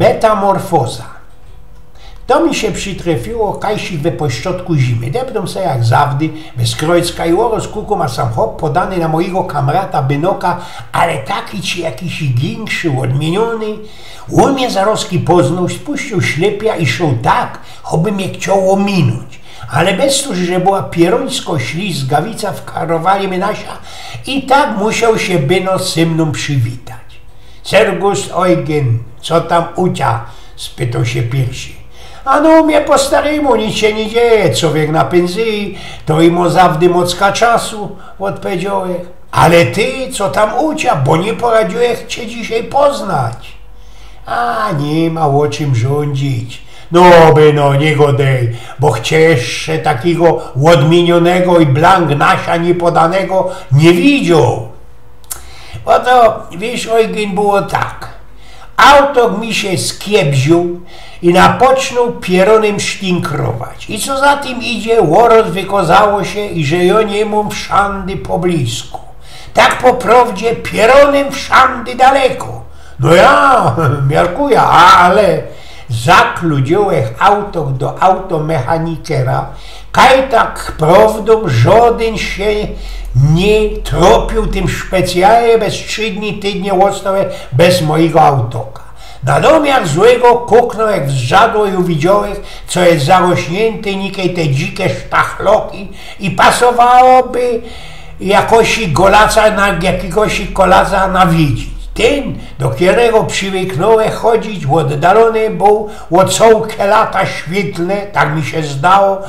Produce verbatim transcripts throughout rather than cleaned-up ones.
Metamorfoza. To mi sie przitrefiyło kajsik we pośrodku zimy. Depnōm se jak zawdy bez krojcka i ôroz kukōm, a sam hop podany na mojigo kamrata bynoka, ale taki ci jakiś inszy, ôdmiyniyny. Ôn mie zarozki poznoł, spuściōł ślepia i szoł tak, choby mie chcioł ôminōńć. Ale bez to, że była pierōńsko ślizgawica, wkarowali my na sia i tak musioł sie byno ze mnōm przywitać. „Serwus, Ojgyn, co tam u cia?” spytoł sie piyrszy. „A no, u mie po starymu nic sie niy dzieje, czowiek na pynzyji, to ino zawdy mocka czasu”, ôdpowiedziołech. „Ale ty, co tam u cia, bo niy poradziłech cie dzisiej poznać?” „A, niy ma ô czym rzōndzić”. „No byno, niy godej, bo chcesz jeszcze takigo ôdmiynionego i blank na sia niy podanego niy widzioł”. „Bo to, wiysz, Ojgyn, było tak. Autok mi sie skiepziōł i napocznōł pierōnym sztinkrować. I co za tym idzie, ôroz wykozało sie, iże jo niy mōm wszandy po blisku. Tak po prowdzie, pierōnym wszandy daleko. No ja, miarkuja, ale zakludziołech autok do automechanikera, kaj tak prowdōm żodyn sie niy tropiōł, tym specjalnie bez trzi dni, tydnie ôstołech bez mojigo autoka. Na domiar złego kuknōłech w zdrzadło i uwidziołech, co je zarośniynty nikej te dzike sztachloki i pasowałoby jakigoś golaca na, jakigoś golaca nawidzić. Tyn, do kerego przywyknōłech chodzić, ôddalōny bōł ô cołke lata świytlne, tak mi sie zdało,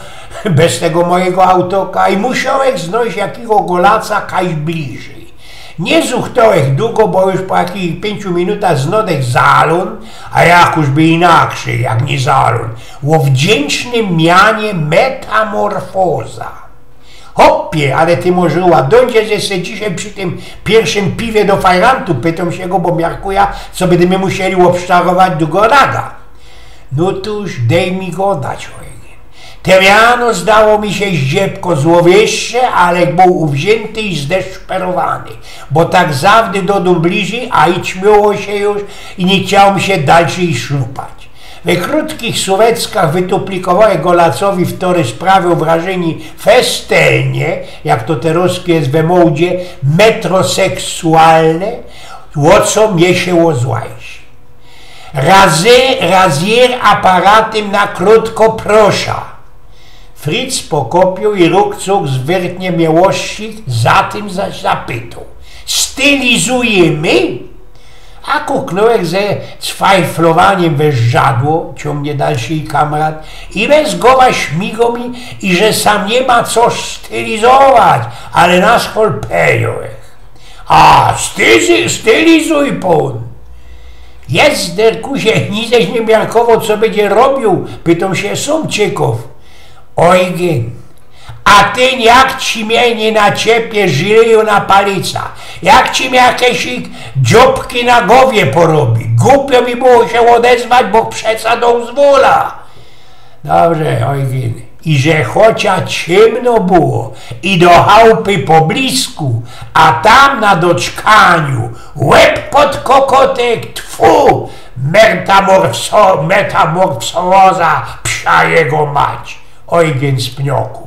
bez tego mojigo autoka i musiołech znojś jakigo golaca kajś bliżyj. Niy zuchtowech dugo, bo już po jakich piyńciu minutach znodech zalōn, a jakuż by inakszyj, jak niy zalōn, ô wdziyncznym mianie metamorfoza. „Hopie, ale ty może ładōndzie, że se dzisiej przi tym piyrszym piwie do fajrantu”, pytōm sie go, bo miarkuja, co bydymy musieli ôbsztarować dugo raga. „No tuż, dej mi godać, Ojgyn. Te rano zdało mi sie zdziebko złowieszcze, ale bōł uwziynty i zdeszperowany, bo tak zawdy do dōm bliżyj, a i ćmioło sie już i niy chciało mi sie dalszyj szlupać. We krōtkich suweckach wytuplikowołech golacowi, ftory sprawiōł wrażynie festelnie, jak to terozki je we modzie, metroseksualne, ô co mie sie ôzłajś. Razy, razjer aparatym na krōtko, prosza”. Fritz pokopioł i rukcuk zwyrtnie mie ôstrzig, za tym zaś zapytoł: „Stylizujymy?” A kuknōłech ze cwajflowaniym we zdrzadło, ciōngnie dalszyj kamrat, i bez gowa śmigo mi, iże sam niy ma co stylizować, ale na szpol powiedziołech: „A, styzy-, stylizuj pōn”. „Jezderkusie, niy żeś niy miarkowoł, co bydzie robiył?” pytōm sie, sōm ciekōw. „Ojgyn, a tyn jak ci mie niy naciepie żyleju na palyca, jak ci mie jakeś dziobki na gowie porobi?” Gupio mi było sie ôdezwać, bo przeca dōł z wola. „Dobrze, Ojgyn, iże chocia ciymno było i do chałpy po blisku, a tam na doczkaniu łeb pod kokotek, tfu, metamorfso-, metamorfsoza, psia jego mać”. Ojgyn z Pnioku.